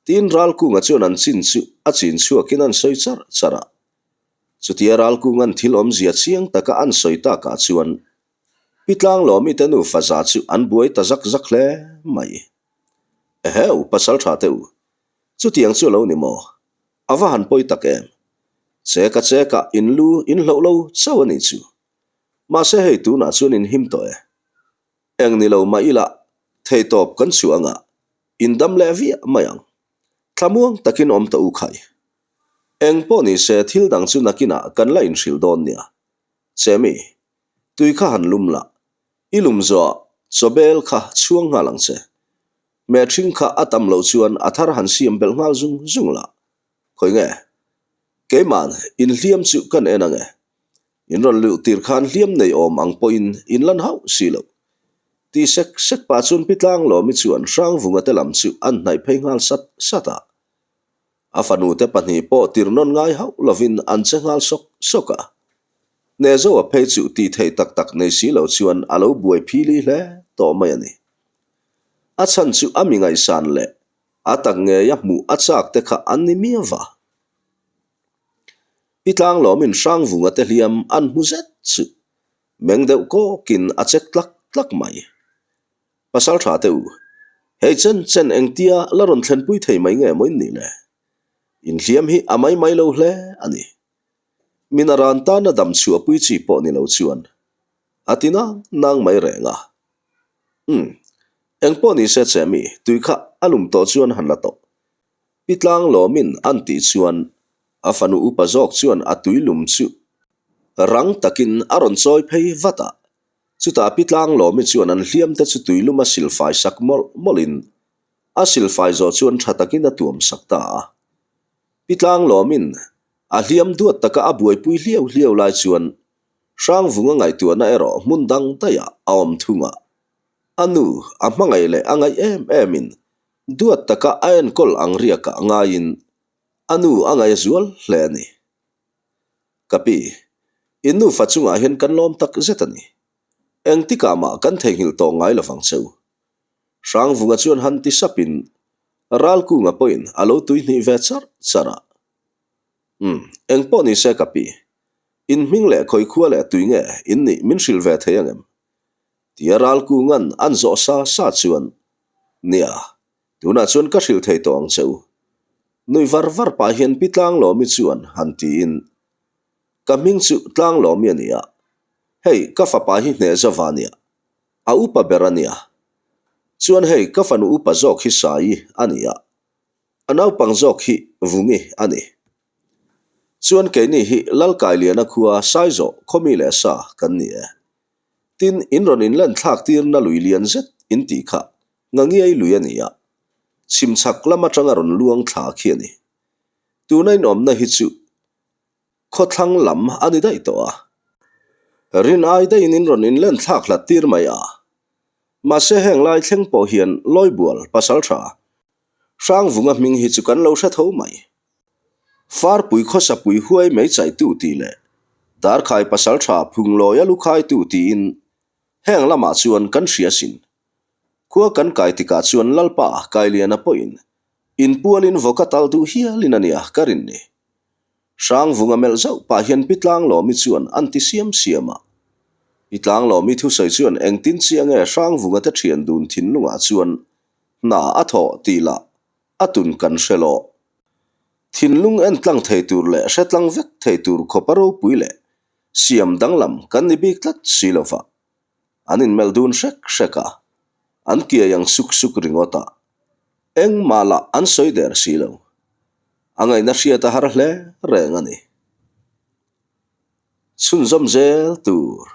A: Tiin Ralkunga chuan an chin chu a chin chhuakin an sawi char char a. Chutia Ralkunga'n thil awmzia chiang taka an sawi takah chuan Pi Tlanglawmi te nufa za chu an buai ta zak zak hle mai. Eheu, pasal tha teh u, chutiang chu a lo ni maw? A va han pawi tak em? Cheka cheka in lu in hloh lo chauh a nih chu. Mahse hei tunah chuan in him tawh e. Eng ni lo mah ila, theitawp kan chhuah anga in dam leh viah mai ang. Thlamuang takin awm ta u khai. Eng pawh ni se thil dang chu nakinah kan la inhrilh dawn nia. Chemi, tui kha han lum la, i lum zawhah chawbel kha chhuang nghal ang che. Mehring kha a tam loh chuan a thar han siam belh nghal zung zung la. Khawi nge? Keima'n inhliam chu kan en ange. In rawn luh tir khan hliam nei awm ang pawhin in lan hauh si lo. Ti sek sek pah chuan Pi Tlanglawmi chuan Hrangvunga te lam chu an hnaih phei nghal sat sat a. A fanu te pahnih pawh tir nawn ngai hauh lovin an che nghal sawk sawk a. Hnezoa phei chu tih theih tak tak nei si lo chuan a lo buai phili hle tawh mai a ni. A chhan chu a mi ngaihsan leh a tak ngeia hmuh a chak te kha an ni miau va. Pi Tlanglawmin Hrangvunga te hliam an hmu zet chu meng deuh kawkin a chek tlak tlak mai. Pasal tha teh u, hei chen chen engtia la rawn thlenpui thei mai nge maw in nih le? Inhliam hi a mai mai lo hle a ni. Min a ran tana dam chhuahpui chi pawh ni lo chuan a ti nang nang mai reng a. Umm, engpawh ni se che mi, tui kha a lum tawh chuan han la tawh. Pi Tlanglawmin an tih chuan a fanu upa zawk chuan a tui lum chu rang takin a rawn chawi phei vat a. Chutah Pi Tlanglawmi chuan an hliam te chu tui lum a silfai sak mawlh mawlhin a silfai zawh chuan tha takin a tuam sak ta a. Pi Tlanglawmin a hliam duat taka a buaipui hliau hliau lai chuan Hrangvunga ngaihtuahna erawh hmun dang daihah a awm thung a. A nu a hmangaih leh a ngaih em emin Duat taka a enkawl ang riakah ngaiin a nu a ngaih zual hle a ni. Ka pi, in nufa chungah hian kan lawm tak zet a ni. Engtikah mah kan theihnghilh tawh ngai lovang che u. Hrangvunga chuan han ti sapin Ralkunga pawhin a lo tuihnih ve char char a. Umm, engpawh ni se ka pi, in hming leh khawikhua leh tui nge in nih min hrilh ve thei angem? Tia Ralkunga'n an zawh sa sa chuan, Nia, tunah chuan ka hrilh thei tawh ang che u. Nui var var pah hian Pi Tlanglawmi chuan han tiin, Ka hming chu Tlanglawmi a nia. Hei, ka fapa hi Hnehzova a nia. A upa ber a nia. Chuan hei, ka fanu upa zawk hi Saii a nia. A naupang zawk hi Vungi a ni. Chuan keini hi Lalkailiana khua Saizawh khawmi leh sa kan ni e. Tin, in rawn inlen thlak tirna lui lian zet in tih kha Ngangiai lui a ni a, chhim chhak lam atanga rawn luang thla khi a ni. Tuna inawmna hi chu khawthlang lam a ni daih tawh a. Rin ai daihin in rawn inlen thlak hlat tir mai a. Mahse heng lai thleng pawh hian Lawibual pasaltha Hrangvunga hming hi chu kan lo hre tho mai. Farpui khawsapui huai mai chaihtu tih leh Darkhai pasaltha Phunglawia lukhaitu tiin heng lamah chuan kan hria sin. Khua kan kai tikah chuan Lalpa Kailiana pawhin inpualin vawka tal duh hialin a nia ka rin ni. Hrangvunga melh zauh pah hian Pi Tlanglawmi chuan an ti siam siam a. Pi Tlanglawmi thusawi chuan engtin chiah nge Hrangvunga te thian dun thinlungah chuan hna a thawh tih lah a tun kan hre lo. Thinlung en tlang thei tur leh hre tlang vek thei tur khawpa ropui leh siam danglam kan ni bik tlat si lo va. An inmelh dun hrek hrek a, an kiai ang suk suk ringawt a. Engmah lah an sawi der si lo. A ngaihna hriat a har hle reng a ni. Chhunzawm zel tur.